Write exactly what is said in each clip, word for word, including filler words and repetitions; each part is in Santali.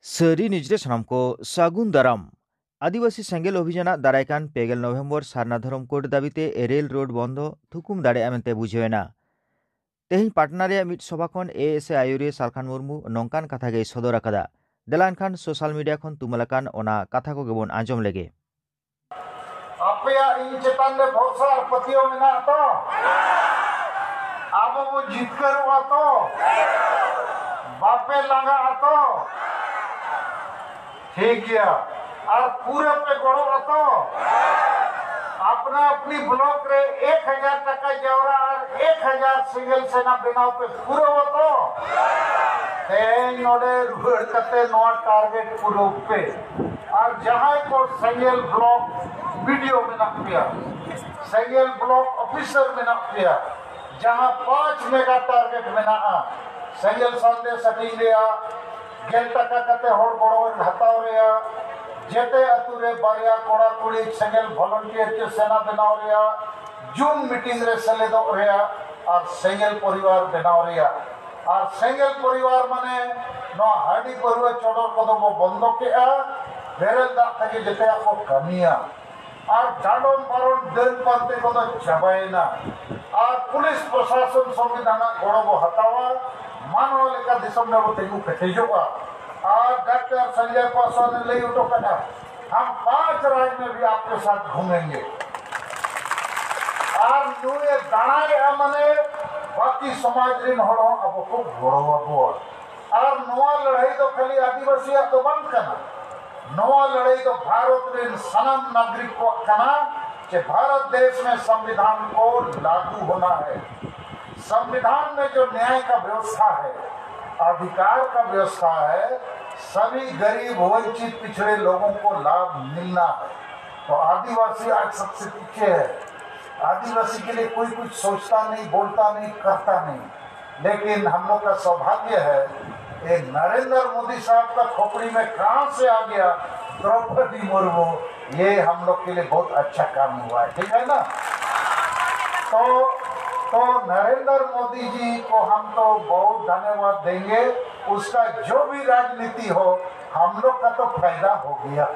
ᱥᱟᱹᱨᱤ ᱱᱤᱭᱩᱡᱽ ᱨᱮ ᱥᱟᱱᱟᱢ ᱠᱚ ᱥᱟᱹᱜᱩᱱ ᱫᱟᱨᱟᱢ᱾ ᱟᱹᱫᱤᱵᱟᱹᱥᱤ ᱥᱮᱸᱜᱮᱞ ᱚᱵᱷᱤᱡᱟᱱᱟᱜ ᱫᱟᱨᱟᱭ ᱠᱟᱱ ᱯᱮ ᱜᱮᱞ ᱱᱚᱵᱷᱮᱢᱵᱚᱨ ᱥᱟᱨᱱᱟ ᱫᱷᱚᱨᱚᱢ ᱠᱳᱰ ᱫᱟᱹᱵᱤ ᱛᱮ ᱨᱮᱞ ᱨᱳᱰ ᱵᱚᱱᱫᱚ ᱛᱷᱩᱠᱩᱢ ᱫᱟᱲᱮᱭᱟᱜᱼᱟ ᱢᱮᱱᱛᱮ ᱵᱩᱡᱷᱟᱹᱣ ᱮᱱᱟ᱾ ᱛᱮᱦᱮᱧ ᱯᱟᱴᱱᱟ ᱨᱮᱭᱟᱜ ᱢᱤᱫ ᱥᱚᱵᱷᱟ ᱠᱷᱚᱱ ᱮ ᱮᱥ ᱮ ᱟᱭᱩᱨᱤᱭᱟᱹ ᱥᱟᱞᱠᱷᱟᱱ ᱢᱩᱨᱢᱩ ᱱᱚᱝᱠᱟᱱ ᱠᱟᱛᱷᱟ ᱜᱮᱭ ᱥᱚᱫᱚᱨ ᱟᱠᱟᱫᱟ᱾ ᱫᱮᱞᱟ ᱮᱱᱠᱷᱟᱱ ᱥᱳᱥᱟᱞ ᱢᱤᱰᱤᱭᱟ ᱠᱷᱚᱱ ᱛᱩᱢᱟᱹᱞ ᱟᱠᱟᱱ ᱚᱱᱟ ᱠᱟᱛᱷᱟ ᱠᱚᱜᱮ ᱵᱚᱱ ᱟᱸᱡᱚᱢ ᱞᱮᱜᱮ᱾ ᱟᱯᱮᱭᱟᱜ ᱤᱧ ᱪᱮᱛᱟᱱ ᱨᱮ ᱵᱷᱚᱨᱥᱟ ᱟᱨ ᱯᱟᱹᱛᱭᱟᱹᱣ ᱢᱮᱱᱟᱜᱼᱟ ᱛᱚ? ᱟᱵᱚ ᱵᱚ ᱡᱤᱛᱠᱟᱹᱨᱚᱜᱼᱟ ᱛᱚ? ᱵᱟᱯᱮ ᱞᱟᱸᱜᱟᱜᱼᱟ ᱛᱚ? ᱴᱷᱤᱠ ᱜᱮᱭᱟ᱾ ᱟᱨ ᱯᱩᱨᱟᱹ ᱯᱮ ᱜᱚᱲᱚᱜᱼᱟ ᱛᱚ? ᱟᱯᱱᱟ ᱟᱯᱱᱤ ᱵᱞᱚᱠ ᱨᱮ ᱮᱠ ᱦᱟᱡᱟᱨ ᱴᱟᱠᱟ ᱡᱟᱣᱨᱟ ᱟᱨ ᱮᱠ ᱦᱟᱡᱟᱨ ᱥᱮᱸᱜᱮᱞ ᱥᱮᱱᱟ ᱵᱮᱱᱟᱣ ᱯᱮ ᱯᱩᱨᱟᱹᱣᱟ ᱛᱚ? ᱛᱮᱦᱮᱧ ᱱᱚᱰᱮ ᱨᱩᱣᱟᱹᱲ ᱠᱟᱛᱮ ᱱᱚᱣᱟ ᱴᱟᱨᱜᱮᱴ ᱯᱩᱨᱟᱹᱣ ᱯᱮ᱾ ᱟᱨ ᱡᱟᱦᱟᱸᱭ ᱠᱚ ᱥᱮᱸᱜᱮᱞ ᱵᱞᱚᱠ ᱵᱤ ᱰᱤ ᱳ ᱢᱮᱱᱟᱜ ᱯᱮᱭᱟ, ᱥᱮᱸᱜᱮᱞ ᱵᱞᱚᱠ ᱚᱯᱷᱤᱥᱟᱨ ᱢᱮᱱᱟᱜ ᱯᱮᱭᱟ, ᱡᱟᱦᱟᱸ ᱯᱟᱸᱪ ᱢᱮᱜᱟ ᱴᱟᱨᱜᱮᱴ ᱢᱮᱱᱟᱜᱼᱟ, ᱥᱮᱸᱜᱮᱞ ᱥᱟᱸᱫᱮ ᱥᱮᱴᱤᱝ ᱨᱮᱭᱟᱜ, ᱜᱮᱞ ᱴᱟᱠᱟ ᱠᱟᱛᱮ ᱦᱚᱲ ᱜᱚᱲᱚ ᱦᱟᱛᱟᱣ ᱨᱮᱭᱟᱜ, ᱡᱮᱛᱮ ᱟᱹᱛᱩ ᱨᱮ ᱵᱟᱨᱭᱟ ᱠᱚᱲᱟ ᱠᱩᱲᱤ ᱥᱮᱸᱜᱮᱞ ᱵᱷᱚᱞᱚᱱᱴᱤᱭᱟᱨ ᱪᱮ ᱥᱮᱱᱟ ᱵᱮᱱᱟᱣ ᱨᱮᱭᱟᱜ, ᱡᱩᱢ ᱢᱤᱴᱤᱝ ᱨᱮ ᱥᱮᱞᱮᱫᱚᱜ ᱨᱮᱭᱟᱜ, ᱟᱨ ᱥᱮᱸᱜᱮᱞ ᱯᱚᱨᱤᱵᱟᱨ ᱵᱮᱱᱟᱣ ᱨᱮᱭᱟᱜ᱾ ᱟᱨ ᱥᱮᱸᱜᱮᱞ ᱯᱚᱨᱤᱵᱟᱨ ᱢᱟᱱᱮ ᱱᱚᱣᱟ ᱦᱟᱺᱰᱤ ᱯᱟᱹᱨᱣᱟᱹ ᱪᱚᱰᱚᱨ ᱠᱚᱫᱚ ᱵᱚ ᱵᱚᱱᱫᱚ ᱠᱮᱜᱼᱟ, ᱵᱮᱨᱮᱞ ᱫᱟᱜ ᱛᱮᱜᱮ ᱡᱮᱛᱮᱭᱟᱜ ᱵᱚ ᱠᱟᱹᱢᱤᱭᱟ᱾ ᱟᱨ ᱰᱟᱸᱰᱚᱢ ᱯᱟᱨᱚᱢ ᱰᱟᱹᱱ ᱯᱟᱱᱛᱮ ᱠᱚᱫᱚ ᱪᱟᱵᱟᱭᱮᱱᱟ᱾ ᱟᱨ ᱯᱩᱞᱤᱥ ᱯᱨᱚᱥᱟᱥᱚᱱ ᱥᱚᱝᱵᱤᱫᱷᱟᱱᱟᱜ ᱜᱚᱲᱚ ᱵᱚ ᱦᱟᱛᱟᱣᱟ, ᱢᱟᱱᱣᱟ ᱞᱮᱠᱟ ᱫᱤᱥᱚᱢ ᱨᱮᱵᱚ ᱛᱤᱸᱜᱩ ᱠᱮᱴᱮᱡᱚᱜᱼᱟ᱾ ᱟᱨ ᱰᱟᱠᱛᱟᱨ ᱥᱚᱧᱡᱚᱭ ᱯᱟᱥᱣᱟᱱ ᱮ ᱞᱟᱹᱭ ᱦᱚᱴᱚ ᱠᱟᱫᱟ, "ᱦᱟᱢ ᱯᱟᱸᱪ ᱨᱟᱡᱽ ᱢᱮ ᱵᱷᱤ ᱟᱯᱠᱮ ᱥᱟᱛᱷ ᱜᱷᱩᱢᱮᱝᱜᱮ᱾" ᱟᱨ ᱱᱩᱭ ᱮ ᱫᱟᱬᱟᱭᱮᱜᱼᱟ, ᱢᱟᱱᱮ ᱵᱟᱹᱠᱤ ᱥᱚᱢᱟᱡᱽ ᱨᱤᱱ ᱦᱚᱲ ᱦᱚᱸ ᱟᱵᱚ ᱠᱚ ᱜᱚᱲᱚ ᱟᱵᱚᱣᱟ᱾ ᱟᱨ ᱱᱚᱣᱟ ᱞᱟᱹᱲᱦᱟᱹᱭ ᱫᱚ ᱠᱷᱟᱹᱞᱤ ᱟᱹᱫᱤᱵᱟᱹᱥᱤᱭᱟᱜ ᱫᱚ ᱵᱟᱝ ᱠᱟᱱᱟ, ᱱᱚᱣᱟ ᱞᱟᱹᱲᱦᱟᱹᱭ ᱫᱚ ᱵᱷᱟᱨᱚᱛ ᱨᱤᱱ ᱥᱟᱱᱟᱢ ᱱᱟᱜᱚᱨᱤᱠ ᱠᱚᱣᱟᱜ ᱠᱟᱱᱟ᱾ ᱡᱮ ᱵᱷᱟᱨᱚᱛ ᱫᱮᱥ ᱢᱮ ᱥᱚᱝᱵᱤᱫᱷᱟᱱ ᱠᱚ ᱞᱟᱜᱩ ᱦᱳᱱᱟ ᱦᱟᱭ, ᱥᱚᱝᱵᱤᱫᱷᱟᱱ ᱢᱮ ᱡᱚ ᱱᱭᱟᱭ ᱠᱟ ᱵᱮᱵᱚᱥᱛᱷᱟ ᱦᱟᱭ, ᱚᱫᱷᱤᱠᱟᱨ ᱠᱟ ᱵᱮᱵᱚᱥᱛᱷᱟ ᱦᱟᱭ, ᱥᱟᱵᱷᱤ ᱜᱚᱨᱤᱵ ᱵᱚᱧᱪᱤᱛ ᱯᱤᱪᱷᱲᱮ ᱞᱳᱜᱚ ᱠᱚ ᱞᱟᱵᱷ ᱢᱤᱞᱱᱟ ᱦᱟᱭ᱾ ᱛᱚ ᱟᱹᱫᱤᱵᱟᱹᱥᱤ ᱟᱡ ᱥᱚᱵᱥᱮ ᱯᱤᱪᱷᱮ ᱦᱟᱭ, ᱟᱹᱫᱤᱵᱟᱹᱥᱤ ᱠᱮ ᱞᱤᱭᱮ ᱠᱳᱭ ᱠᱩᱪᱷ ᱥᱳᱪᱛᱟ ᱱᱟᱦᱤ, ᱵᱳᱞᱛᱟ ᱱᱟᱦᱤ, ᱠᱟᱨᱛᱟ ᱱᱟᱦᱤ᱾ लेकिन हम लोग का सौभाग्य है, ये नरेंद्र मोदी साहब का खोपड़ी में कहां से आ गया द्रौपदी मुर्मू, ये हम लोग के लिए बहुत अच्छा काम हुआ है, ठीक है ना? तो तो नरेंद्र मोदी जी को हम तो बहुत धन्यवाद देंगे। उसका जो भी राजनीति हो, हम लोग का तो फायदा हो गया।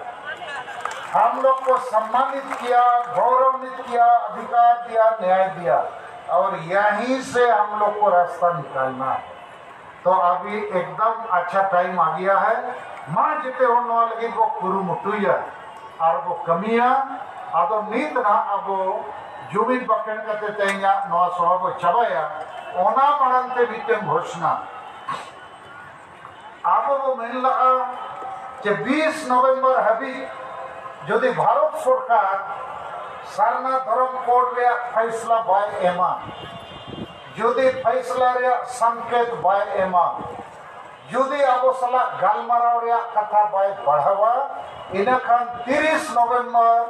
हम लोग को सम्मानित किया, गौरवान्वित किया, अधिकार दिया, न्याय दिया, और यहीं से हम लोग को रास्ता निकालना है। तो अभी एकदम अच्छा टाइम आ गया है। ᱢᱟ ᱡᱮᱛᱮ ᱦᱚᱲ ᱱᱚᱣᱟ ᱞᱟᱹᱜᱤᱫ ᱵᱚ ᱠᱩᱨᱩᱢᱩᱴᱩᱭᱟ ᱟᱨ ᱵᱚ ᱠᱟᱹᱢᱤᱭᱟ᱾ ᱟᱫᱚ ᱱᱤᱛ ᱱᱟᱦᱟᱜ ᱟᱵᱚ ᱡᱩᱢᱤᱫ ᱵᱟᱠᱷᱮᱬ ᱠᱟᱛᱮ ᱛᱮᱦᱮᱧᱟᱜ ᱱᱚᱣᱟ ᱥᱚᱵᱷᱟ ᱵᱚ ᱪᱟᱵᱟᱭᱟ᱾ ᱚᱱᱟ ᱢᱟᱲᱟᱝ ᱛᱮ ᱢᱤᱫᱴᱮᱱ ᱜᱷᱳᱥᱱᱟ᱾ ᱟᱵᱚ ᱵᱚ ᱢᱮᱱ ᱞᱟᱜᱼᱟ ᱡᱮ ᱵᱤᱥ ᱱᱚᱵᱷᱮᱢᱵᱚᱨ ᱦᱟᱹᱵᱤᱡ ᱡᱩᱫᱤ ᱵᱷᱟᱨᱚᱛ ᱥᱚᱨᱠᱟᱨ ᱥᱟᱨᱱᱟ ᱫᱷᱚᱨᱚᱢ ᱠᱳᱰ ᱨᱮᱭᱟᱜ ᱯᱷᱟᱭᱥᱞᱟ ᱵᱟᱭ ᱮᱢᱟ, ᱡᱩᱫᱤ ᱯᱷᱟᱭᱥᱞᱟ ᱨᱮᱭᱟᱜ ᱥᱚᱝᱠᱮᱛ ᱵᱟᱭ ᱮᱢᱟ, ᱡᱩᱫᱤ ᱟᱵᱚ ᱥᱟᱞᱟᱜ ᱜᱟᱞᱢᱟᱨᱟᱣ ᱨᱮᱭᱟᱜ ᱠᱟᱛᱷᱟ ᱵᱟᱭ ᱵᱟᱲᱦᱟᱣᱟ, ᱤᱱᱟᱹᱠᱷᱟᱱ ᱛᱤᱨᱤᱥ ᱱᱚᱵᱷᱮᱢᱵᱚᱨ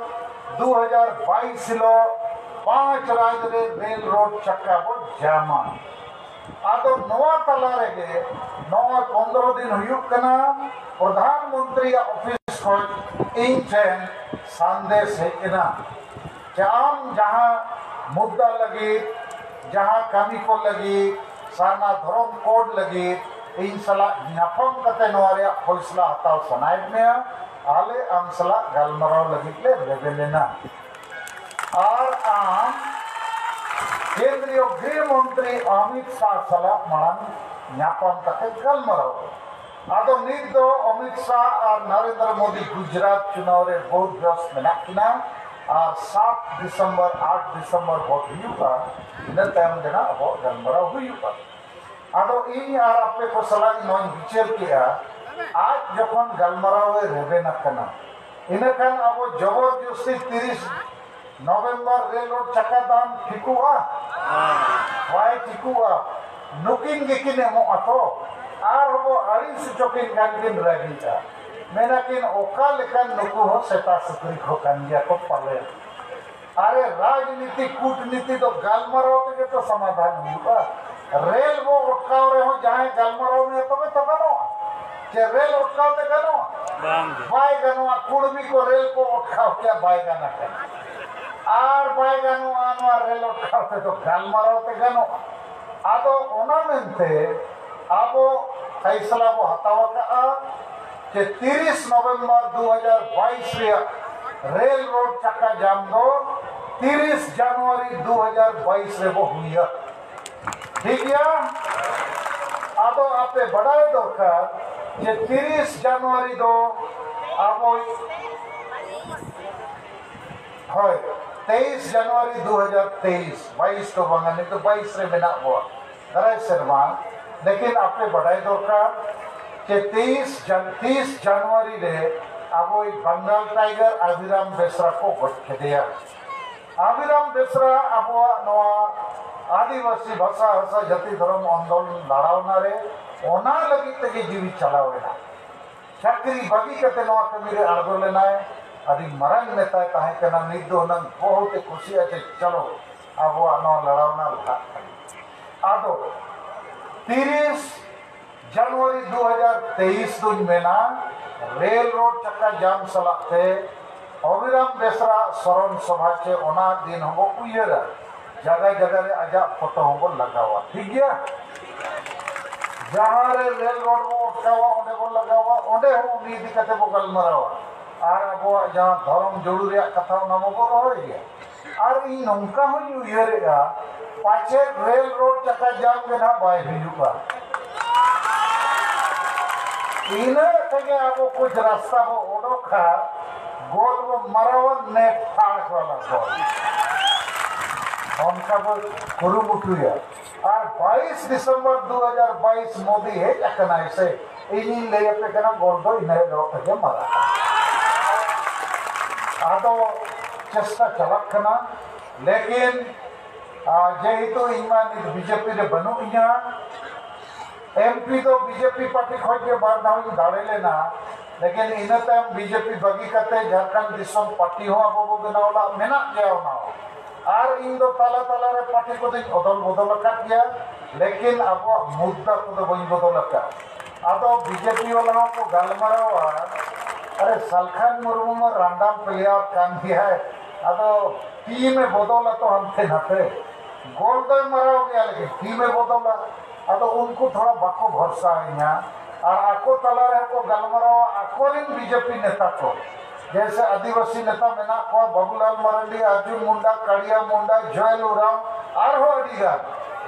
ᱫᱩ ᱦᱟᱡᱟᱨ ᱵᱟᱭᱤᱥ ᱦᱤᱞᱳᱜ ᱯᱟᱸᱪ ᱨᱟᱡᱽ ᱨᱮ ᱨᱮᱞ ᱨᱳᱰ ᱪᱟᱠᱟ ᱵᱚ ᱡᱟᱢᱟ᱾ ᱟᱫᱚ ᱱᱚᱣᱟ ᱛᱟᱞᱟ ᱨᱮᱜᱮ ᱱᱚᱜᱼᱚᱭ ᱯᱚᱱᱫᱽᱨᱚ ᱫᱤᱱ ᱦᱩᱭᱩᱜ ᱠᱟᱱᱟ, ᱯᱨᱚᱫᱷᱟᱱ ᱢᱚᱱᱛᱨᱤᱭᱟᱜ ᱚᱯᱷᱤᱥ ᱠᱷᱚᱱ ᱤᱧ ᱴᱷᱮᱱ ᱥᱟᱸᱫᱮᱥ ᱦᱮᱡ ᱮᱱᱟ ᱡᱮ ᱟᱢ ᱡᱟᱦᱟᱸ ᱢᱩᱫᱽᱫᱟ ᱞᱟᱹᱜᱤᱫ, ᱡᱟᱦᱟᱸ ᱠᱟᱹᱢᱤ ᱠᱚ ᱞᱟᱹᱜᱤᱫ, ᱥᱟᱨᱱᱟ ᱫᱷᱚᱨᱚᱢ ᱠᱳᱰ ᱞᱟᱹᱜᱤᱫ ᱤᱧ ᱥᱟᱞᱟᱜ ᱧᱟᱯᱟᱢ ᱠᱟᱛᱮ ᱱᱚᱣᱟ ᱨᱮᱭᱟᱜ ᱯᱷᱚᱭᱥᱞᱟ ᱦᱟᱛᱟᱣ ᱥᱟᱱᱟᱭᱮᱫ ᱢᱮᱭᱟ, ᱟᱞᱮ ᱟᱢ ᱥᱟᱞᱟᱜ ᱜᱟᱞᱢᱟᱨᱟᱣ ᱞᱟᱹᱜᱤᱫ ᱞᱮ ᱨᱮᱵᱮᱱ ᱮᱱᱟ᱾ ᱟᱨ ᱟᱢ ᱠᱮᱱᱫᱨᱤᱭᱚ ᱜᱨᱤᱦ ᱢᱚᱱᱛᱨᱤ ᱚᱢᱤᱛ ᱥᱟᱦ ᱥᱟᱞᱟᱜ ᱢᱟᱲᱟᱝ ᱧᱟᱯᱟᱢ ᱠᱟᱛᱮ ᱜᱟᱞᱢᱟᱨᱟᱣ᱾ ᱟᱫᱚ ᱱᱤᱛ ᱫᱚ ᱚᱢᱤᱛ ᱥᱟᱦ ᱟᱨ ᱱᱚᱨᱮᱱᱫᱨᱚ ᱢᱳᱫᱤ ᱜᱩᱡᱽᱨᱟᱴ ᱪᱩᱱᱟᱣ ᱨᱮ ᱵᱚᱦᱩᱛ ᱵᱮᱥᱛ ᱢᱮᱱᱟᱜ ᱠᱤᱱᱟ᱾ ᱟᱨ ᱥᱟᱛ ᱰᱤᱥᱮᱢᱵᱚᱨ, ᱟᱴ ᱰᱤᱥᱮᱢᱵᱚᱨ ᱵᱷᱳᱴ ᱦᱩᱭᱩᱜᱼᱟ, ᱤᱱᱟᱹ ᱛᱟᱭᱚᱢ ᱜᱮ ᱱᱟᱜ ᱟᱵᱚᱣᱟᱜ ᱜᱟᱞᱢᱟᱨᱟᱣ ᱦᱩᱭᱩᱜᱼᱟ᱾ ᱟᱫᱚ ᱤᱧ ᱟᱨ ᱟᱯᱮ ᱠᱚ ᱥᱟᱞᱟᱜ ᱱᱚᱣᱟᱧ ᱵᱤᱪᱟᱹᱨ ᱠᱮᱜᱼᱟ, ᱟᱡ ᱡᱚᱠᱷᱚᱱ ᱜᱟᱞᱢᱟᱨᱟᱣ ᱮ ᱨᱮᱵᱮᱱ ᱟᱠᱟᱱᱟ, ᱤᱱᱟᱹᱠᱷᱟᱱ ᱟᱵᱚ ᱡᱚᱵᱚᱨ ᱡᱚᱥᱛᱤ ᱛᱤᱨᱤᱥ ᱱᱚᱵᱷᱮᱢᱵᱚᱨ ᱨᱮᱞ ᱨᱳᱰ ᱪᱟᱠᱟ ᱫᱟᱢ ᱴᱷᱤᱠᱚᱜᱼᱟ? ᱵᱟᱭ ᱴᱷᱤᱠᱚᱜᱼᱟ᱾ ᱱᱩᱠᱤᱱ ᱜᱮᱠᱤᱱ ᱮᱢᱚᱜᱼᱟ ᱛᱚ᱾ ᱟᱨ ᱵᱚ ᱟᱹᱲᱤᱥ ᱦᱚᱪᱚ ᱠᱤᱱ ᱠᱷᱟᱱ ᱠᱤᱱ ᱨᱟᱹᱜᱤᱜᱼᱟ, ᱢᱮᱱᱟᱠᱤᱱ, "ᱚᱠᱟ ᱞᱮᱠᱟᱱ ᱱᱩᱠᱩ ᱦᱚᱸ ᱥᱮᱛᱟ ᱥᱩᱠᱨᱤ ᱠᱚ ᱠᱟᱱ ᱜᱮᱭᱟ ᱠᱚ ᱯᱟᱞᱮ?" ᱟᱨᱮ, ᱨᱟᱡᱽᱱᱤᱛᱤ ᱠᱩᱴᱱᱤᱛᱤ ᱫᱚ ᱜᱟᱞᱢᱟᱨᱟᱣ ᱛᱮᱜᱮ ᱛᱚ ᱥᱚᱢᱟᱫᱷᱟᱱ ᱦᱩᱭᱩᱜᱼᱟ᱾ ᱨᱮᱞ ᱵᱚ ᱚᱴᱠᱟᱣ ᱨᱮᱦᱚᱸ ᱡᱟᱦᱟᱸᱭ ᱜᱟᱞᱢᱟᱨᱟᱣ ᱢᱮᱭᱟ ᱛᱚᱵᱮ ᱛᱚ ᱜᱟᱱᱚᱜᱼᱟ᱾ ᱪᱮ ᱨᱮᱞ ᱚᱴᱠᱟᱣ ᱛᱮ ᱜᱟᱱᱚᱜᱼᱟ? ᱵᱟᱝ ᱜᱮ᱾ ᱵᱟᱭ ᱜᱟᱱᱚᱜᱼᱟ᱾ ᱠᱩᱲᱢᱤ ᱠᱚ ᱨᱮᱞ ᱠᱚ ᱚᱴᱠᱟᱣ ᱠᱮᱭᱟ, ᱵᱟᱭ ᱜᱟᱱ ᱟᱠᱟᱱᱟ᱾ ᱟᱨ ᱵᱟᱭ ᱜᱟᱱᱚᱜᱼᱟ ᱱᱚᱣᱟ ᱨᱮᱞ ᱚᱴᱠᱟᱣ ᱛᱮᱫᱚ, ᱜᱟᱞᱢᱟᱨᱟᱣ ᱛᱮ ᱜᱟᱱᱚᱜᱼᱟ᱾ ᱟᱫᱚ ᱚᱱᱟ ᱢᱮᱱᱛᱮ ᱟᱵᱚ ᱯᱷᱟᱭᱥᱟᱞᱟ ᱵᱚ ᱦᱟᱛᱟᱣ ᱟᱠᱟᱫᱼᱟ ᱡᱮ ᱛᱤᱨᱤᱥ ᱱᱚᱵᱷᱮᱢᱵᱚᱨ ᱫᱩ ᱦᱟᱡᱟᱨ ᱵᱟᱭᱤᱥ ᱨᱮᱭᱟᱜ ᱨᱮᱞ ᱨᱳᱰ ᱪᱟᱠᱟ ᱡᱟᱢ ᱫᱚ ᱛᱤᱨᱤᱥ ᱡᱟᱱᱩᱣᱟᱨᱤ ᱫᱩ ᱦᱟᱡᱟᱨ ᱵᱟᱭᱤᱥ ᱨᱮᱵᱚ ᱦᱩᱭᱟ᱾ ᱴᱷᱤᱠ ᱜᱮᱭᱟ? ᱟᱫᱚ ᱟᱯᱮ ᱵᱟᱰᱟᱭ ᱫᱚᱨᱠᱟᱨ ᱡᱮ ᱛᱤᱨᱤᱥ ᱡᱟᱱᱩᱣᱟᱨᱤ ᱫᱚ ᱟᱵᱚ, ᱦᱳᱭ, ᱛᱮᱭᱤᱥ ᱡᱟᱱᱩᱣᱟᱨᱤ ᱫᱩ ᱦᱟᱡᱟᱨ ᱛᱮᱭᱤᱥ, ᱵᱟᱭᱤᱥ ᱫᱚ ᱵᱟᱝᱟ, ᱱᱤᱛ ᱫᱚ ᱵᱟᱭᱤᱥ ᱨᱮ ᱢᱮᱱᱟᱜ ᱵᱚᱣᱟ, ᱫᱟᱨᱟᱭ ᱥᱮᱨᱢᱟ᱾ ᱞᱮᱠᱤᱱ ᱟᱯᱮ ᱵᱟᱰᱟᱭ ᱫᱚᱨᱠᱟᱨ ᱡᱮ ᱛᱮᱭᱤᱥ ᱡᱟᱱ-, ᱛᱤᱥ ᱡᱟᱱᱩᱣᱟᱨᱤ ᱨᱮ ᱟᱵᱚᱭᱤᱡ ᱵᱟᱝᱜᱟᱞ ᱴᱟᱭᱜᱟᱨ ᱟᱵᱷᱤᱨᱟᱢ ᱵᱮᱥᱨᱟ ᱠᱚ ᱜᱚᱡ ᱠᱮᱫᱮᱭᱟ᱾ ᱟᱵᱷᱤᱨᱟᱢ ᱵᱮᱥᱨᱟ ᱟᱵᱚᱣᱟᱜ ᱱᱚᱣᱟ ᱟᱹᱫᱤᱵᱟᱹᱥᱤ ᱵᱷᱟᱥᱟ ᱦᱟᱥᱟ ᱡᱟᱹᱛᱤ ᱫᱷᱚᱨᱚᱢ ᱟᱱᱫᱳᱞᱚᱱ ᱞᱟᱲᱟᱣᱱᱟ ᱨᱮ ᱚᱱᱟ ᱞᱟᱹᱜᱤᱫ ᱛᱮᱜᱮ ᱡᱤᱣᱤ ᱪᱟᱞᱟᱣ ᱮᱱᱟ᱾ ᱪᱟᱹᱠᱨᱤ ᱵᱟᱹᱜᱤ ᱠᱟᱛᱮ ᱱᱚᱣᱟ ᱠᱟᱹᱢᱤ ᱨᱮ ᱟᱬᱜᱚ ᱞᱮᱱᱟᱭ᱾ ᱟᱹᱰᱤ ᱢᱟᱨᱟᱝ ᱱᱮᱛᱟᱭ ᱛᱟᱦᱮᱸ ᱠᱟᱱᱟ᱾ ᱱᱤᱛ ᱫᱚ ᱦᱩᱱᱟᱹᱝ ᱵᱚᱦᱩᱛ ᱮ ᱠᱩᱥᱤᱭᱟᱜᱼᱟ ᱡᱮ ᱪᱚᱞᱚ ᱟᱵᱚᱣᱟᱜ ᱱᱚᱣᱟ ᱞᱟᱲᱟᱣᱱᱟ ᱞᱟᱦᱟᱜ ᱠᱟᱱᱟ᱾ ᱟᱫᱚ ᱛᱤᱨᱤᱥ ᱡᱟᱱᱩᱣᱟᱨᱤ ᱫᱩ ᱦᱟᱡᱟᱨ ᱛᱮᱭᱤᱥ ᱫᱩᱧ ᱢᱮᱱᱟ, ᱨᱮᱞ ᱨᱳᱰ ᱪᱟᱠᱟ ᱡᱟᱢ ᱥᱟᱞᱟᱜ ᱛᱮ ᱚᱵᱤᱨᱟᱢ ᱵᱮᱥᱨᱟ ᱥᱚᱨᱚᱱ ᱥᱚᱵᱷᱟ ᱪᱮ ᱚᱱᱟ ᱫᱤᱱ ᱦᱚᱸᱵᱚ ᱩᱭᱦᱟᱹᱨᱟ᱾ ᱡᱟᱭᱜᱟ ᱡᱟᱭᱜᱟ ᱨᱮ ᱟᱡᱟᱜ ᱯᱷᱳᱴᱳ ᱦᱚᱸᱵᱚ ᱞᱟᱜᱟᱣᱟ, ᱴᱷᱤᱠ ᱜᱮᱭᱟ? ᱡᱟᱦᱟᱸ ᱨᱮ ᱨᱮᱞ ᱨᱳᱰ ᱵᱚ ᱚᱴᱠᱟᱣᱟ, ᱚᱸᱰᱮ ᱵᱚ ᱞᱟᱜᱟᱣᱟ, ᱚᱸᱰᱮ ᱦᱚᱸ ᱩᱱᱤ ᱤᱫᱤ ᱠᱟᱛᱮ ᱵᱚ ᱜᱟᱞᱢᱟᱨᱟᱣᱟ᱾ ᱟᱨ ᱟᱵᱚᱣᱟᱜ ᱡᱟᱦᱟᱸ ᱫᱷᱚᱨᱚᱢ ᱡᱩᱲᱩ ᱨᱮᱭᱟᱜ ᱠᱟᱛᱷᱟ, ᱚᱱᱟ ᱢᱟᱵᱚ ᱨᱚᱦᱚᱭ ᱜᱮᱭᱟ᱾ ᱟᱨ ᱤᱧ ᱱᱚᱝᱠᱟ ᱦᱚᱸᱧ ᱩᱭᱦᱟᱹᱨᱮᱜᱼᱟ, ᱯᱟᱪᱮᱫ ᱨᱮᱞ ᱨᱳᱰ ᱪᱟᱠᱟ ᱡᱟᱢ ᱜᱮ ᱱᱟᱦᱟᱜ ᱵᱟᱭ ᱦᱩᱭᱩᱜᱼᱟ᱾ ᱤᱱᱟᱹ ᱛᱮᱜᱮ ᱟᱵᱚ ᱠᱩᱪ ᱨᱟᱥᱛᱟ ᱵᱚ ᱚᱰᱚᱠᱟ, ᱜᱳᱞ ᱵᱚ ᱢᱟᱨᱟᱣᱟ, ᱱᱮᱴ ᱯᱷᱟᱲ ᱠᱚᱣᱟ ᱵᱚ᱾ ᱚᱱᱠᱟ ᱵᱚ ᱠᱩᱨᱩᱢᱩᱴᱩᱭᱟ᱾ ᱟᱨ ᱵᱟᱭᱤᱥ ᱰᱤᱥᱮᱢᱵᱚᱨ ᱫᱩ ᱦᱟᱡᱟᱨ ᱵᱟᱭᱤᱥ ᱢᱳᱫᱤ ᱦᱮᱡ ᱟᱠᱟᱱᱟᱭ ᱥᱮ, ᱤᱧᱤᱧ ᱞᱟᱹᱭ ᱟᱯᱮ ᱠᱟᱱᱟ, ᱜᱳᱞ ᱫᱚ ᱤᱱᱟᱹ ᱦᱤᱞᱳᱜ ᱛᱮᱜᱮ ᱢᱟᱨᱟᱜᱼᱟ᱾ ᱟᱫᱚ ᱪᱮᱥᱴᱟ ᱪᱟᱞᱟᱜ ᱠᱟᱱᱟ, ᱞᱮᱠᱤᱱ, ᱟᱨ ᱡᱮᱦᱮᱛᱩ ᱤᱧ ᱢᱟ ᱱᱤᱛ ᱵᱤᱡᱮᱯᱤ ᱨᱮ ᱵᱟᱹᱱᱩᱜ ᱤᱧᱟ, ᱮᱢᱯᱤ ᱫᱚ ᱵᱤᱡᱮᱯᱤ ᱯᱟᱨᱴᱤ ᱠᱷᱚᱱ ᱜᱮ ᱵᱟᱨ ᱫᱷᱟᱣ ᱤᱧ ᱫᱟᱲᱮ ᱞᱮᱱᱟ, ᱞᱮᱠᱤᱱ ᱤᱱᱟᱹ ᱛᱟᱭᱚᱢ ᱵᱤᱡᱮᱯᱤ ᱵᱟᱹᱜᱤ ᱠᱟᱛᱮ ᱡᱷᱟᱲᱠᱷᱚᱸᱰ ᱫᱤᱥᱚᱢ ᱯᱟᱨᱴᱤ ᱦᱚᱸ ᱟᱵᱚ ᱵᱚ ᱵᱮᱱᱟᱣ ᱞᱟᱜ ᱢᱮᱱᱟᱜ ᱜᱮᱭᱟ ᱚᱱᱟ ᱦᱚᱸ᱾ ᱟᱨ ᱤᱧ ᱫᱚ ᱛᱟᱞᱟ ᱛᱟᱞᱟ ᱨᱮ ᱯᱟᱨᱴᱤ ᱠᱚᱫᱚᱧ ᱚᱫᱚᱞ ᱵᱚᱫᱚᱞ ᱟᱠᱟᱫ ᱜᱮᱭᱟ, ᱞᱮᱠᱤᱱ ᱟᱵᱚᱣᱟᱜ ᱢᱩᱫᱽᱫᱟ ᱠᱚᱫᱚ ᱵᱟᱹᱧ ᱵᱚᱫᱚᱞ ᱟᱠᱟᱫ᱾ ᱟᱫᱚ ᱵᱤᱡᱮᱯᱤ ᱵᱟᱞᱟ ᱦᱚᱸᱠᱚ ᱜᱟᱞᱢᱟᱨᱟᱣᱟ, ᱟᱨᱮ ᱥᱟᱞᱠᱷᱟᱱ ᱢᱩᱨᱢᱩ ᱢᱟ ᱨᱟᱱᱰᱟᱢ ᱯᱞᱮᱭᱟᱨ ᱠᱟᱱ ᱜᱮᱭᱟᱭ, ᱟᱫᱚ ᱴᱤᱢ ᱮ ᱵᱚᱫᱚᱞᱟ ᱛᱚ ᱦᱟᱱᱛᱮ ᱱᱟᱛᱮ, ᱜᱳᱞ ᱫᱚᱭ ᱢᱟᱨᱟᱣ ᱜᱮᱭᱟ ᱞᱮᱠᱤᱱ ᱴᱤᱢ ᱮ ᱵᱚᱫᱚᱞᱟ᱾ ᱟᱫᱚ ᱩᱱᱠᱩ ᱛᱷᱚᱲᱟ ᱵᱟᱠᱚ ᱵᱷᱚᱨᱥᱟ ᱤᱧᱟ᱾ ᱟᱨ ᱟᱠᱚ ᱛᱟᱞᱟ ᱨᱮᱦᱚᱸ ᱠᱚ ᱜᱟᱞᱢᱟᱨᱟᱣᱟ, ᱟᱠᱚᱨᱮᱱ ᱵᱤᱡᱮᱯᱤ ᱱᱮᱛᱟ ᱠᱚ, ᱡᱮᱭᱥᱮ ᱟᱹᱫᱤᱵᱟᱹᱥᱤ ᱱᱮᱛᱟ ᱢᱮᱱᱟᱜ ᱠᱚᱣᱟ, ᱵᱟᱵᱩᱞᱟᱞ ᱢᱟᱨᱟᱱᱰᱤ, ᱟᱨᱡᱩᱱ ᱢᱩᱱᱰᱟ, ᱠᱟᱲᱤᱭᱟ ᱢᱩᱱᱰᱟ, ᱡᱚᱭᱮᱞ ᱩᱨᱟᱣ, ᱟᱨᱦᱚᱸ ᱟᱹᱰᱤ ᱜᱟᱱ᱾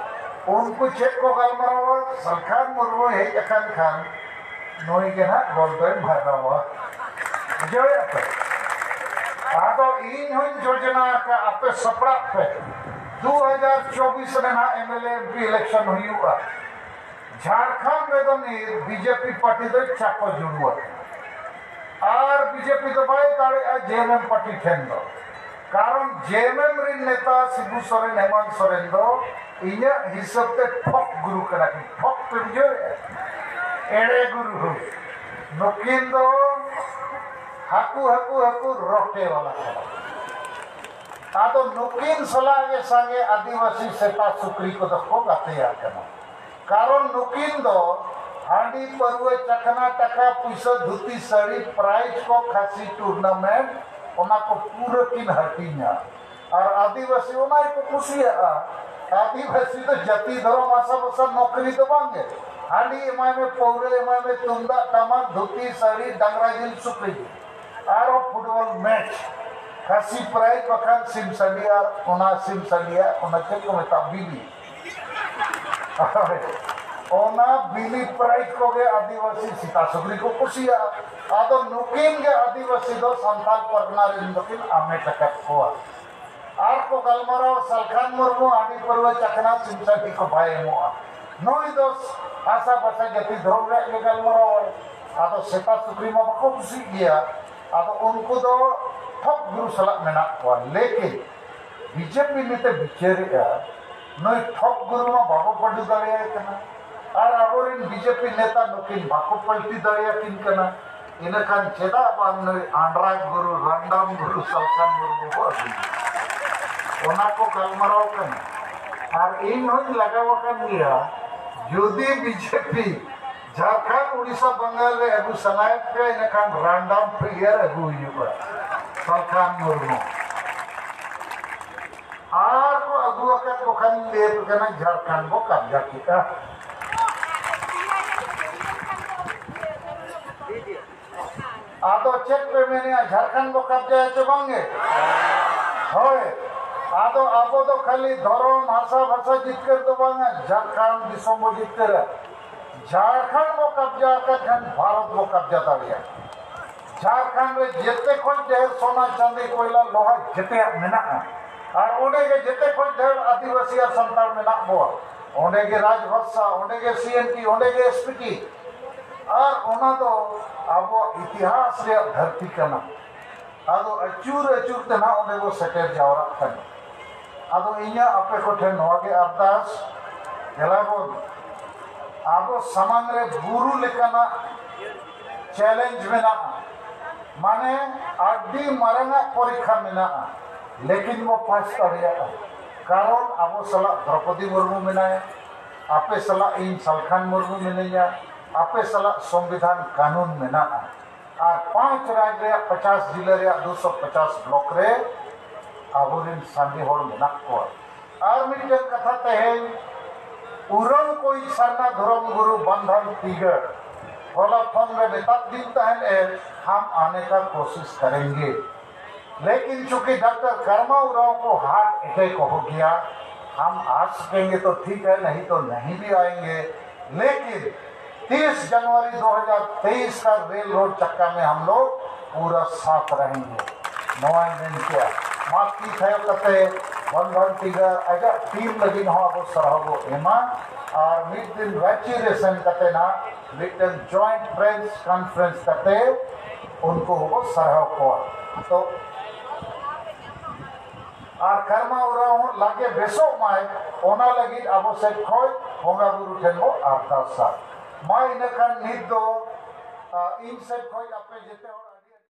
ᱩᱱᱠᱩ ᱪᱮᱫ ᱠᱚ ᱜᱟᱞᱢᱟᱨᱟᱣᱟ? ᱥᱟᱞᱠᱷᱟᱱ ᱢᱩᱨᱢᱩᱭ ᱦᱮᱡ ᱟᱠᱟᱱ ᱠᱷᱟᱱ ᱱᱩᱭ ᱜᱮ ᱱᱟᱦᱟᱜ ᱜᱚᱞ ᱫᱚᱭ ᱵᱷᱟᱜᱟᱣᱟ᱾ ᱵᱩᱡᱷᱟᱹᱣᱮᱫᱼᱟ ᱯᱮ? ᱟᱫᱚ ᱤᱧ ᱦᱚᱧ ᱡᱳᱡᱚᱱᱟ ᱟᱠᱟᱫ, ᱟᱯᱮ ᱥᱟᱯᱲᱟᱜ ᱯᱮ, ᱫᱩ ᱦᱟᱡᱟᱨ ᱪᱚᱵᱵᱤᱥ ᱨᱮ ᱱᱟᱦᱟᱜ M L A M P election ᱦᱩᱭᱩᱜᱼᱟ᱾ ᱡᱷᱟᱲᱠᱷᱚᱸᱰ ᱨᱮᱫᱚ ᱱᱤᱛ ᱵᱤᱡᱮᱯᱤ ᱯᱟᱨᱴᱤ ᱫᱚᱭ ᱪᱟᱯᱚ ᱡᱩᱲᱩ ᱟᱠᱟᱱᱟ᱾ ᱟᱨ ᱵᱤᱡᱮᱯᱤ ᱫᱚ ᱵᱟᱭ ᱫᱟᱲᱮᱭᱟᱜᱼᱟ ᱡᱮ ᱮᱢ ᱮᱢ ᱯᱟᱨᱴᱤ ᱴᱷᱮᱱ ᱫᱚ, ᱠᱟᱨᱚᱱ ᱡᱮ ᱮᱢ ᱮᱢ ᱨᱮᱱ ᱱᱮᱛᱟ ᱥᱤᱵᱩ ᱥᱚᱨᱮᱱ, ᱦᱮᱢᱟᱱᱛ ᱥᱚᱨᱮᱱ ᱫᱚ ᱤᱧᱟᱹᱜ ᱦᱤᱥᱟᱹᱵ ᱛᱮ ᱴᱷᱚᱠ ᱜᱩᱨᱩ ᱠᱟᱱᱟ ᱠᱤᱱ᱾ ᱴᱷᱚᱠ ᱯᱮ ᱵᱩᱡᱷᱟᱹᱣᱮᱫᱼᱟ? ᱮᱲᱮ ᱜᱩᱨᱩ᱾ ᱱᱩᱠᱤᱱ ᱫᱚ ᱦᱟᱹᱠᱩ, ᱦᱟᱹᱠᱩ, ᱦᱟᱹᱠᱩ ᱨᱚᱴᱮ ᱵᱟᱞᱟ ᱠᱟᱱᱟ᱾ ᱟᱫᱚ ᱱᱩᱠᱤᱱ ᱥᱟᱞᱟᱜ ᱜᱮ ᱥᱟᱸᱜᱮ ᱟᱹᱫᱤᱵᱟᱹᱥᱤ ᱥᱮᱛᱟ ᱥᱩᱠᱨᱤ ᱠᱚᱫᱚ ᱠᱚ ᱜᱟᱛᱮᱭᱟᱜ ᱠᱟᱱᱟ᱾ ᱠᱟᱨᱚᱱ ᱱᱩᱠᱤᱱ ᱫᱚ ᱦᱟᱺᱰᱤ, ᱯᱟᱹᱨᱣᱟᱹ, ᱪᱟᱠᱷᱱᱟ, ᱴᱟᱠᱟ ᱯᱩᱭᱥᱟᱹ, ᱫᱷᱩᱛᱤ, ᱥᱟᱹᱲᱤ, ᱯᱨᱟᱭᱤᱡᱽ ᱠᱚ, ᱠᱷᱟᱹᱥᱤ ᱴᱩᱨᱱᱟᱢᱮᱱᱴ, ᱚᱱᱟ ᱠᱚ ᱯᱩᱨᱟᱹ ᱠᱤᱱ ᱦᱟᱹᱴᱤᱧᱟ᱾ ᱟᱨ ᱟᱹᱫᱤᱵᱟᱹᱥᱤ ᱚᱱᱟ ᱜᱮᱠᱚ ᱠᱩᱥᱤᱭᱟᱜᱼᱟ᱾ ᱟᱹᱫᱤᱵᱟᱹᱥᱤ ᱫᱚ ᱡᱟᱹᱛᱤ ᱫᱷᱚᱨᱚᱢ ᱟᱥᱟ ᱵᱷᱚᱨᱥᱟ ᱱᱚᱠᱨᱤ ᱫᱚ ᱵᱟᱝ ᱜᱮ᱾ ᱦᱟᱺᱰᱤ ᱮᱢᱟᱭ ᱢᱮ, ᱯᱟᱹᱣᱨᱟᱹ ᱮᱢᱟᱭ ᱢᱮ, ᱛᱩᱢᱫᱟᱜ ᱴᱟᱢᱟᱠ, ᱫᱷᱩᱛᱤ, ᱥᱟᱹᱲᱤ, ᱰᱟᱝᱨᱟ ᱡᱤᱞ, ᱥᱩᱠᱨᱤ ᱡᱤᱞ᱾ ᱟᱨᱚ ᱯᱷᱩᱴᱵᱚᱞ ᱢᱮᱪ, ᱠᱷᱟᱹᱥᱤ ᱯᱨᱟᱭᱤᱡᱽ ᱵᱟᱠᱷᱟᱱ ᱥᱤᱢ ᱥᱟᱺᱰᱤ, ᱟᱨ ᱚᱱᱟ ᱥᱤᱢ ᱥᱟᱺᱰᱤᱭᱟᱜ ᱚᱱᱟ ᱪᱮᱫ ᱠᱚ ᱢᱮᱛᱟᱜᱼᱟ, ᱵᱤᱞᱤ᱾ ᱦᱳᱭ, ᱚᱱᱟ ᱵᱤᱞᱤ ᱯᱨᱟᱭᱤᱡᱽ ᱠᱚᱜᱮ ᱟᱹᱫᱤᱵᱟᱹᱥᱤ ᱥᱮᱛᱟ ᱥᱩᱠᱨᱤ ᱠᱚ ᱠᱩᱥᱤᱭᱟᱜᱼᱟ᱾ ᱟᱫᱚ ᱱᱩᱠᱤᱱ ᱜᱮ ᱟᱹᱫᱤᱵᱟᱹᱥᱤ ᱫᱚ ᱥᱟᱱᱛᱟᱲ ᱯᱟᱨᱜᱟᱱᱟ ᱨᱮᱱ ᱫᱚᱠᱤᱱ ᱟᱢᱮᱴ ᱟᱠᱟᱫ ᱠᱚᱣᱟ᱾ ᱟᱨ ᱠᱚ ᱜᱟᱞᱢᱟᱨᱟᱣᱟ, ᱥᱟᱞᱠᱷᱟᱱ ᱢᱩᱨᱢᱩ ᱦᱟᱺᱰᱤ ᱯᱟᱹᱨᱣᱟᱹ ᱪᱟᱠᱷᱱᱟ ᱥᱤᱢ ᱥᱟᱺᱰᱤ ᱠᱚ ᱵᱟᱭ ᱮᱢᱚᱜᱼᱟ᱾ ᱱᱩᱭ ᱫᱚ ᱦᱟᱥᱟ ᱵᱷᱟᱥᱟ ᱡᱟᱹᱛᱤ ᱫᱷᱚᱨᱚᱢ ᱨᱮᱭᱟᱜ ᱜᱮ ᱜᱟᱞᱢᱟᱨᱟᱣᱟᱭ᱾ ᱟᱫᱚ ᱥᱮᱛᱟ ᱥᱩᱠᱨᱤ ᱢᱟ ᱵᱟᱠᱚ ᱠᱩᱥᱤᱜ ᱜᱮᱭᱟ᱾ ᱟᱫᱚ ᱩᱱᱠᱩ ᱫᱚ ᱴᱷᱚᱠ ᱜᱩᱨᱩ ᱥᱟᱞᱟᱜ ᱢᱮᱱᱟᱜ ᱠᱚᱣᱟ᱾ ᱞᱮᱠᱤᱱ ᱵᱤᱡᱮᱯᱤ ᱱᱤᱛᱮ ᱵᱤᱪᱟᱹᱨᱮᱜᱼᱟ, ᱱᱩᱭ ᱴᱷᱚᱠ ᱜᱩᱨᱩ ᱢᱟ ᱵᱟᱵᱚ ᱯᱟᱹᱰᱩ ᱫᱟᱲᱮᱭᱟᱭ ᱠᱟᱱᱟ᱾ ᱟᱨ ᱟᱵᱚᱨᱮᱱ ᱵᱤᱡᱮᱯᱤ ᱱᱮᱛᱟ ᱱᱩᱠᱤᱱ ᱵᱟᱠᱚ ᱯᱟᱞᱴᱤ ᱫᱟᱲᱮᱭᱟᱠᱤᱱ ᱠᱟᱱᱟ᱾ ᱤᱱᱟᱹᱠᱷᱟᱱ ᱪᱮᱫᱟᱜ ᱵᱟᱝ ᱱᱩᱭ ᱟᱱᱰᱨᱟ ᱜᱩᱨᱩ, ᱨᱟᱱᱰᱟᱢ ᱜᱩᱨᱩ ᱥᱟᱞᱠᱷᱟᱱ ᱢᱩᱨᱢᱩ ᱵᱚ ᱟᱹᱜᱩᱭᱮᱭᱟ? ᱚᱱᱟ ᱠᱚ ᱜᱟᱞᱢᱟᱨᱟᱣ ᱠᱟᱱᱟ᱾ ᱟᱨ ᱤᱧ ᱦᱚᱧ ᱞᱟᱜᱟᱣ ᱟᱠᱟᱱ ᱜᱮᱭᱟ, ᱡᱩᱫᱤ ᱵᱤᱡᱮᱯᱤ ᱡᱷᱟᱲᱠᱷᱚᱸᱰ, ᱩᱲᱤᱥᱥᱟ, ᱵᱟᱝᱜᱟᱞ ᱨᱮ ᱟᱹᱜᱩ ᱥᱟᱱᱟᱭᱮᱫ ᱯᱮᱭᱟ, ᱤᱱᱟᱹᱠᱷᱟᱱ ᱨᱟᱱᱰᱟᱢ ᱯᱞᱮᱭᱟᱨ ᱟᱹᱜᱩ ᱦᱩᱭᱩᱜᱼᱟ, ᱥᱟᱞᱠᱷᱟᱱ ᱢᱩᱨᱢᱩ᱾ ᱟᱨ ᱠᱚ ᱟᱹᱜᱩ ᱠᱚ ᱠᱷᱟᱱ ᱞᱟᱹᱭ ᱟᱯᱮ ᱠᱟᱱᱟ, ᱡᱷᱟᱲᱠᱷᱚᱸᱰ ᱵᱚ ᱠᱟᱵᱽᱡᱟ ᱠᱮᱫᱼᱟ᱾ ᱟᱫᱚ ᱪᱮᱫ ᱯᱮ ᱢᱮᱱᱮᱜᱼᱟ, ᱡᱷᱟᱲᱠᱷᱚᱸᱰ ᱵᱚ ᱠᱟᱵᱽᱡᱟᱭᱟ ᱪᱮ ᱵᱟᱝᱜᱮ? ᱦᱳᱭ᱾ ᱟᱫᱚ ᱟᱵᱚ ᱫᱚ ᱠᱷᱟᱹᱞᱤ ᱫᱷᱚᱨᱚᱢ, ᱦᱟᱥᱟ, ᱵᱷᱟᱥᱟ ᱡᱤᱛᱠᱟᱹᱨ ᱫᱚ ᱵᱟᱝᱟ, ᱡᱷᱟᱲᱠᱷᱚᱸᱰ ᱫᱤᱥᱚᱢ ᱵᱚ ᱡᱤᱛᱠᱟᱹᱨᱟ᱾ ᱡᱷᱟᱲᱠᱷᱚᱸᱰ ᱵᱚ ᱠᱟᱵᱽᱡᱟ ᱟᱠᱟᱫ ᱠᱷᱟᱱ ᱵᱷᱟᱨᱚᱛ ᱵᱚ ᱠᱟᱵᱽᱡᱟ ᱫᱟᱲᱮᱭᱟᱜᱼᱟ᱾ ᱡᱷᱟᱲᱠᱷᱚᱸᱰ ᱨᱮ ᱡᱮᱛᱮ ᱠᱷᱚᱱ ᱰᱷᱮᱨ ᱥᱚᱱᱟ, ᱪᱟᱸᱫᱤ, ᱠᱚᱭᱞᱟ, ᱞᱳᱦᱟ ᱡᱮᱛᱮᱭᱟᱜ ᱢᱮᱱᱟᱜᱼᱟ᱾ ᱟᱨ ᱚᱸᱰᱮ ᱜᱮ ᱡᱮᱛᱮ ᱠᱷᱚᱱ ᱰᱷᱮᱨ ᱟᱹᱫᱤᱵᱟᱹᱥᱤ ᱟᱨ ᱥᱟᱱᱛᱟᱲ ᱢᱮᱱᱟᱜ ᱠᱚᱣᱟ᱾ ᱚᱸᱰᱮ ᱜᱮ ᱨᱟᱡᱽ ᱵᱷᱟᱥᱟ, ᱚᱸᱰᱮ ᱜᱮ ᱥᱤ ᱮᱱ ᱴᱤ, ᱚᱸᱰᱮ ᱜᱮ ᱮᱥ ᱯᱤ ᱴᱤ᱾ ᱟᱨ ᱚᱱᱟ ᱫᱚ ᱟᱵᱚᱣᱟᱜ ᱤᱛᱤᱦᱟᱥ ᱨᱮᱭᱟᱜ ᱫᱷᱟᱹᱨᱛᱤ ᱠᱟᱱᱟ᱾ ᱟᱫᱚ ᱟᱹᱪᱩᱨ ᱟᱹᱪᱩᱨ ᱛᱮ ᱱᱟᱦᱟᱜ ᱚᱸᱰᱮ ᱵᱚ ᱥᱮᱴᱮᱨ ᱡᱟᱣᱨᱟᱜ ᱠᱟᱱᱟ᱾ ᱟᱫᱚ ᱤᱧᱟᱹᱜ ᱟᱯᱮ ᱠᱚᱴᱷᱮᱱ ᱱᱚᱣᱟ ᱜᱮ ᱟᱨᱫᱟᱥ, ᱫᱮᱞᱟ ᱵᱚᱱ, ᱟᱵᱚ ᱥᱟᱢᱟᱝ ᱨᱮ ᱵᱩᱨᱩ ᱞᱮᱠᱟᱱᱟᱜ ᱪᱮᱞᱮᱧᱡᱽ ᱢᱮᱱᱟᱜᱼᱟ, ᱢᱟᱱᱮ ᱟᱹᱰᱤ ᱢᱟᱨᱟᱝᱟᱜ ᱯᱚᱨᱤᱠᱷᱟ ᱢᱮᱱᱟᱜᱼᱟ, ᱞᱮᱠᱤᱱ ᱵᱚ ᱯᱟᱥ ᱫᱟᱲᱮᱭᱟᱜᱼᱟ᱾ ᱠᱟᱨᱚᱱ ᱟᱵᱚ ᱥᱟᱞᱟᱜ ᱫᱨᱚᱯᱚᱫᱤ ᱢᱩᱨᱢᱩ ᱢᱮᱱᱟᱭᱟ, ᱟᱯᱮ ᱥᱟᱞᱟᱜ ᱤᱧ ᱥᱟᱞᱠᱷᱟᱱ ᱢᱩᱨᱢᱩ ᱢᱤᱱᱟᱹᱧᱟ, ᱟᱯᱮ ᱥᱟᱞᱟᱜ ᱥᱚᱝᱵᱤᱫᱷᱟᱱ ᱠᱟᱹᱱᱩᱱ ᱢᱮᱱᱟᱜᱼᱟ᱾ ᱟᱨ ᱯᱟᱸᱪ ᱨᱟᱡᱽ ᱨᱮᱭᱟᱜ, ᱯᱚᱪᱟᱥ ᱡᱤᱞᱟᱹ ᱨᱮᱭᱟᱜ ᱫᱩᱥᱚ ᱯᱚᱪᱟᱥ ᱵᱞᱚᱠ ᱨᱮ ᱟᱵᱚᱨᱮᱱ ᱥᱟᱸᱜᱮ ᱦᱚᱲ ᱢᱮᱱᱟᱜ ᱠᱚᱣᱟ᱾ ᱟᱨ ᱢᱤᱫᱴᱮᱱ ᱠᱟᱛᱷᱟ, ᱛᱮᱦᱮᱧ ᱩᱨᱟᱹᱣ ᱠᱚᱭᱤᱡ ᱥᱟᱨᱱᱟ ᱫᱷᱚᱨᱚᱢ ᱜᱩᱨᱩ ᱵᱟᱱᱫᱷᱟᱱ ᱛᱤᱜᱟᱹ ᱦᱚᱞᱟ ᱯᱷᱳᱱ ᱨᱮ ᱢᱮᱛᱟᱫ ᱫᱤᱱ ᱛᱟᱦᱮᱸᱱ ᱮ, "ᱦᱟᱢ ᱟᱱᱮ ᱠᱟ ᱠᱳᱥᱤᱥ ᱠᱟᱨᱮᱝᱜᱮ, ᱞᱮᱠᱤᱱ ᱪᱩᱸᱠᱤ ᱰᱟᱠᱛᱟᱨ ᱠᱟᱨᱢᱟ ᱩᱨᱟᱣ ᱠᱚ ᱦᱟᱨᱴ ᱮᱴᱮᱠ ᱦᱳ ᱜᱮᱭᱟ, ᱦᱟᱢ ᱟ ᱥᱠᱮᱝᱜᱮ ᱛᱚ ᱴᱷᱤᱠ ᱦᱮ, ᱱᱟᱦᱤ ᱛᱚ ᱱᱟᱦᱤ ᱵᱷᱤ ᱟᱭᱮᱝᱜᱮ, ᱞᱮᱠᱤᱱ ᱛᱤᱥ ᱡᱟᱱᱩᱣᱟᱨᱤ ᱫᱩ ᱦᱟᱡᱟᱨ ᱛᱮᱭᱤᱥ ᱠᱟ ᱨᱮᱞ ᱨᱳᱰ ᱪᱟᱠᱠᱟ ᱢᱮ ᱦᱟᱢ ᱞᱳᱜ ᱯᱩᱨᱟ ᱥᱟᱛᱷ ᱨᱮᱦᱮᱝᱜᱮ", ᱱᱚᱣᱟᱭ ᱢᱮᱱ ᱠᱮᱜᱼᱟ᱾ ᱢᱟ ᱛᱤ ᱛᱷᱟᱭᱚ ᱠᱟᱛᱮ ᱵᱚᱱᱫᱷᱚᱱ ᱴᱤᱜᱟᱨ ᱟᱡᱟᱜ ᱴᱤᱢ ᱞᱟᱹᱜᱤᱫ ᱦᱚᱸ ᱟᱵᱚ ᱥᱟᱨᱦᱟᱣ ᱵᱚ ᱮᱢᱟ᱾ ᱟᱨ ᱢᱤᱫ ᱫᱤᱱ ᱨᱟᱸᱪᱤ ᱨᱮ ᱥᱮᱱ ᱠᱟᱛᱮ ᱱᱟᱜ ᱢᱤᱫᱴᱮᱱ ᱡᱚᱭᱮᱱᱴ ᱯᱨᱮᱥ ᱠᱚᱱᱯᱷᱟᱨᱮᱱᱥ ᱠᱟᱛᱮ ᱩᱱᱠᱩ ᱦᱚᱸᱵᱚ ᱥᱟᱨᱦᱟᱣ ᱠᱚᱣᱟ᱾ ᱛᱚ, ᱟᱨ ᱠᱟᱨᱢᱟ ᱩᱨᱟᱣ ᱦᱚᱸ ᱞᱟᱜᱮ ᱵᱮᱥᱚᱜ ᱢᱟᱭ, ᱚᱱᱟ ᱞᱟᱹᱜᱤᱫ ᱟᱵᱚ ᱥᱮᱫ ᱠᱷᱚᱱ ᱵᱚᱸᱜᱟ ᱵᱩᱨᱩ ᱴᱷᱮᱱ ᱵᱚ ᱟᱨᱫᱟᱥᱟ᱾ ᱢᱟ ᱤᱱᱟᱹ ᱠᱷᱟᱱ ᱱᱤᱛ ᱫᱚ, ᱟ, ᱤᱧ ᱥᱮᱫ ᱠᱷᱚᱱ ᱟᱯᱮ ᱡᱮᱛᱮ ᱦᱚᱲ